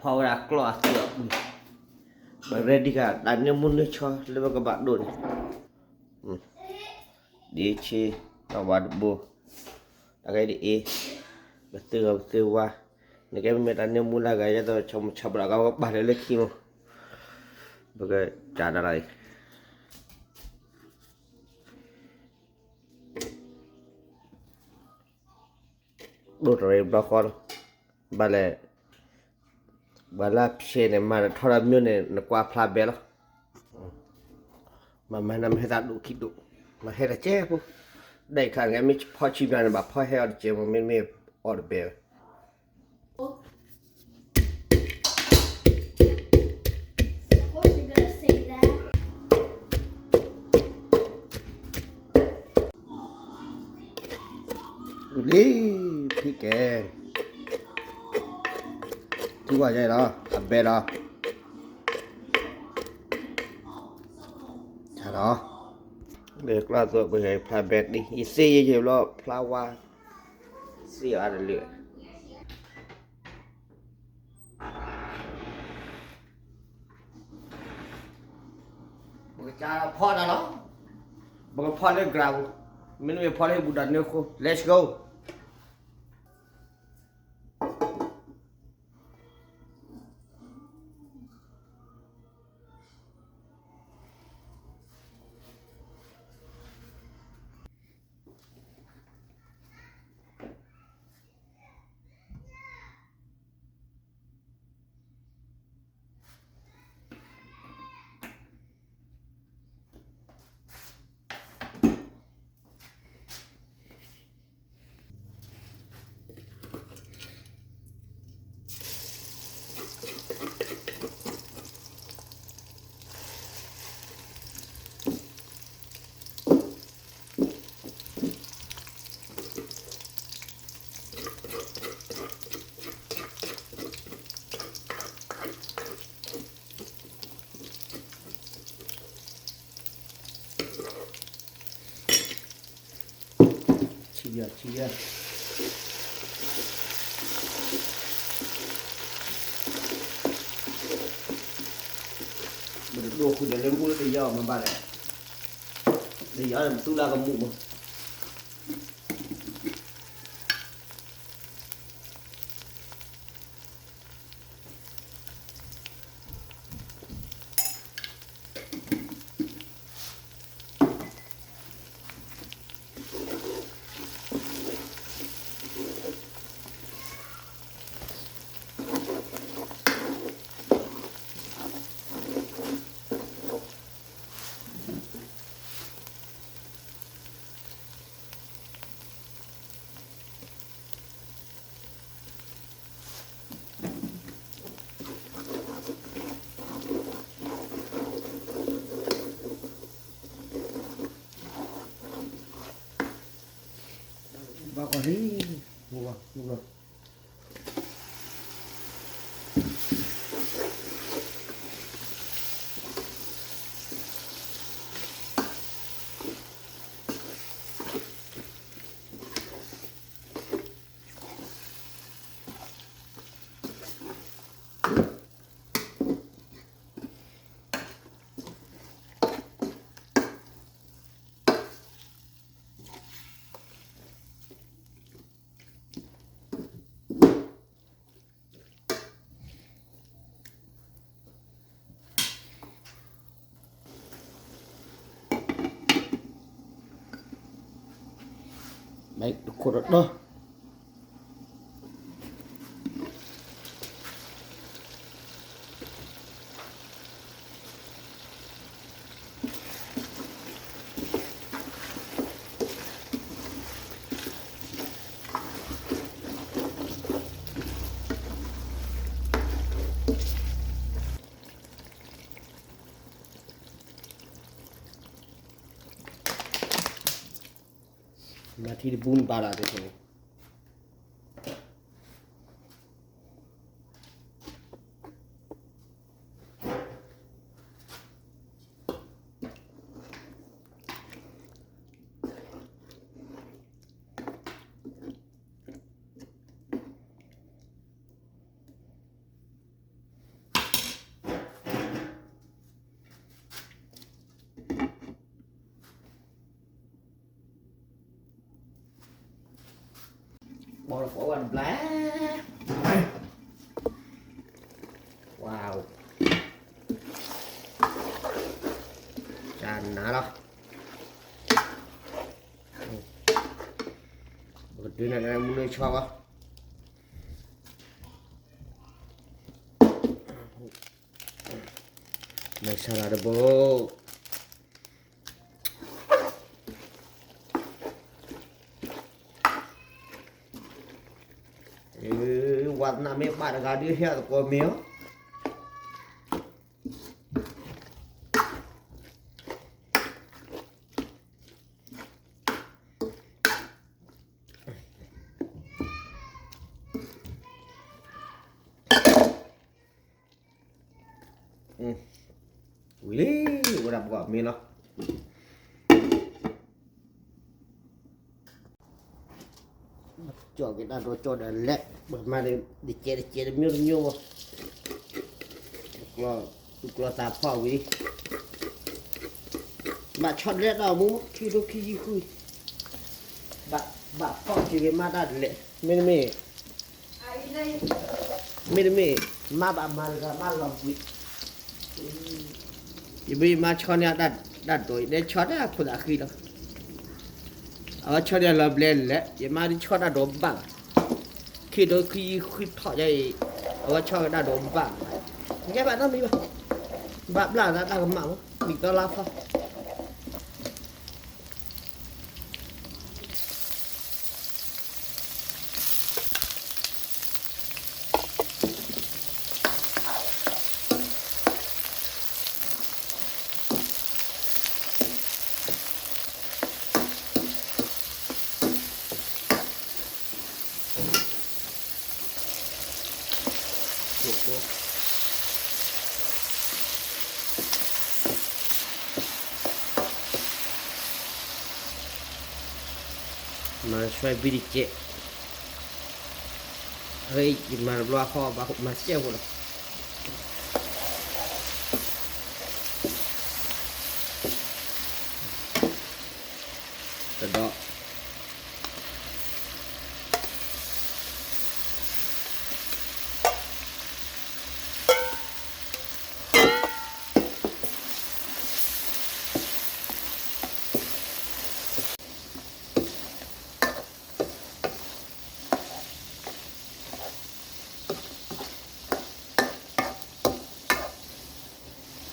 ဖီဝဲဒၣ်ကျီၢ်အသွံၣ်အပူၤ, ပ ready ကဒီး တၢ်နၢမူနၢဆှီလၢပကဘၣ်ဒိးန့ၣ်, ဒ်ဆ့, တၢ်ဝါတဘိ, တၢ်ဂ့ၢ်ဒ်အံၤ, ပသုးဂီၤပသုးဝါ, နကဲမ့မ့ၢ်တၢ်နၢမူလၢဂၤ ယဲသိးဆီမိၢ်ဆီပှၤကဘၣ်ပာ်လၢလၢခံမး, ပကစးဒၣ်လီၤအံၤ ဒိၣ်တရံးဘျီဃီလီၤ, ဘၣ်လဲၣ်, ပှၤလၢဖျဲးန့ၣ် မၤတထီၣ်တၢ်မၠိန့ၣ် နကွၢ်ဖျါဘဲလီၤ, မၤမၤနမ့ၢ်ဟဲသးဒိၣ်ခံဒိၣ်, မၤဟဲတကဲဖိ, ဒ်ခါန့ၣ်မ့ၢ်ဖီဆံဘျီန့ၣ် ဘၣ်ဖီဟဲအီၤတကဲမး မ့တမ့ၢ်အီၣ်တဘဲဘၣ် လံ, ဖံကဲ, ထံဝါယဲလီၤ အဘဲလီၤ, လၢကျါသိးပဟဲဖျါဘဲတံၢ် ယသ့ယယဲဘျီဖျါဝါ, သ့အါတလၢာ် ပကစးဖီတၢ်လီၤ, ပကဖီလၢ ground, မ့တမ့ၢ်ဖီလၢဟံၣ်ပူၤဒီးနၢဃိ, let's go. ဆံးယၤ ဆံးယၤ, ပတဒိၣ်ဃုာ်ဒီးလၢမူလၢတယီမၤဘၣ်လဲၣ်, တယီန့ၣ်ပသူလၢကမူမး. ဘၣ်ကီၢ်လံ, မူဘၣ်, မူဘၣ်. တခိၣ်တဒီ မၤထံတပူၤန့ၣ်ဘၣ်ဒီး တခိၣ်န့ၣ် ဘီလၢကိးဝဲတဘျါ, ဝါ, ကနၤလီၤ, ပကဒုးနၤမုၢ်နုာ်ဆီဘၣ်, မၤဆါလီၤတဘိ, ဝါသနာမ့ၢ်ဘၣ်တဂၤဒုးဟဲသကိးမ့ၤအီၤ, ဝံၤလံ, ဝဲဒၣ်ပှၤမ့ၤလီၤ, ကၠီၣ်က့ၤတၢ်ဒိးကၠီၣ်ဒီးလဲၣ်, ပမၤတကဲးတကဲးတမျိုးတမျိုးဘၣ်, သူၣ်ကျီသးဖီၣ်ဝံၤ, ဘၣ်ဆီတလဲတၢ်မူ ခံထိခံဆံဃု, ဘၣ်ဖီၣ်က့ၤက့ၤမးတၢ်တလဲၣ်, မ့တမ့ၢ် မ့တမ့ၢ် မါဘၣ်မၤတဂၤမးလီၤဘှံး, ယမ့ၢ်မါဆီန့ၢ်တၢ်ဒိး ယဒဲဆီတၢ်ခိၣ်သးဃံလီၤ, အဝဲဆီန့ၢ်လီၤဘျဲလဲၣ်, ယမါဒ်ဆီတၢ်ဒိးဘၣ်လီၤ, ခံဒိခံယံၤဃုထီၣ်ယဲအံၤ, အဝဲဆီက့ၤတၢ်ဒိးဘၣ်လီၤ, ယဲဘၣ်နီတမံၤဘၣ်, ဘၣ်ဘျၣ်သးတၢ်ကမၣ်မး နံၣ်သီလါသီ မၤဆွဲဘံၣ်တကဲး, ဟဲယမၤတဘျီဃီဘၣ်မၤစဲးဖိလီၤ, တဒ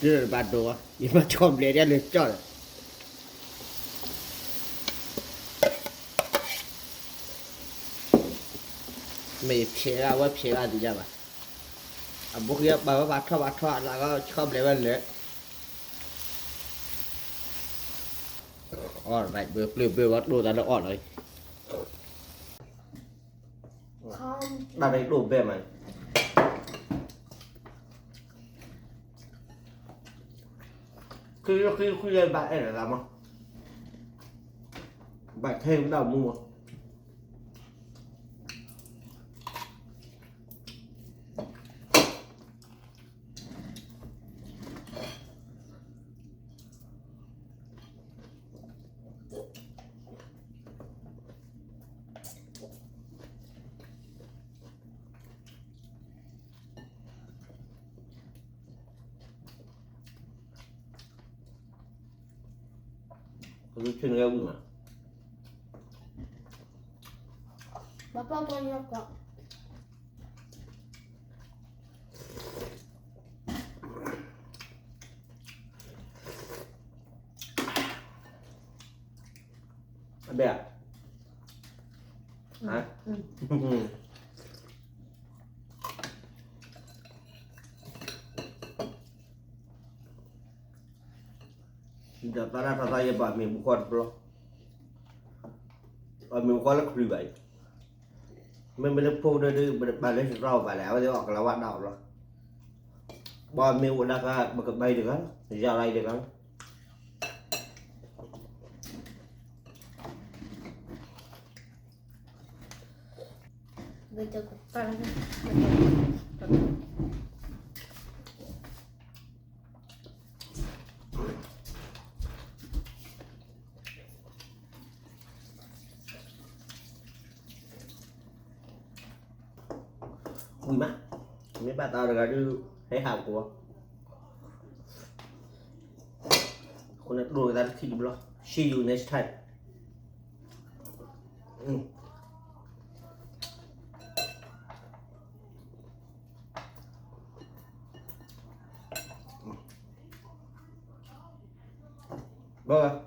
ီး ဘၣ်ဒိဝဲ ယမၤဆီဘျဲၣ်ဒ်လဲၣ်ကၠီၣ်လီၤ, မ့ၢ်ဖျဲးလၢဝဲဖျဲးလၢတယါဘၣ်, အဘိဃံအပာ်ဝဲပာ်ထီၣ်ပာ်ထီၣ်အလၢကဆီဘျဲၣ်ဝဲလဲၣ်, အီၣ်ပျ့ၤဘၢဝဲဒိၣ်သးလၢအီၣ်လီၤ, တၢ်ဒိၣ်ဘဲမး, ခံခံခံလၢဘၣ်အဲၣ်လီၤသးမး, ဘၣ်ထဲဒၣ်မူမး ကဆ့ၣ်န့ၣ်ဝံၤမး, ဘၣ်ပှၤပှၤညီကီး အဘဲၣ်, ဒီးသရၣ်ထီၣ်သးယဘၣ်မ့ၣ်ဘူၣ်ဃီတဘျီ, အမ့ၣ်ဘူၣ်ဃီလၢခရံာ်ဘၣ်အံၤ, မ့မ့ၢ်လၢဖိကဒၢဒုး ပတပာ်လၢစရီဘၣ်လဲၣ်, အဝဲသ့ၣ်အီၣ်ကလၤဝါဒၣ်အီၤဘျီ, ဘၣ်မ့ၣ်အိၣ်ဒၣ်ခါ ပကဘၣ်အံၤတဂၤလီၤ, ယၤလီၤအံၤတဂၤလီၤ ဝဲ ဝံၤမး, မ့ၢ်ဘၣ်သးတဂၤဒုး ဟဲဟးကိး, အဃိန့ၣ်ဒိကသးတထံၣ်တဘျီ, see you next time. ဘၣ်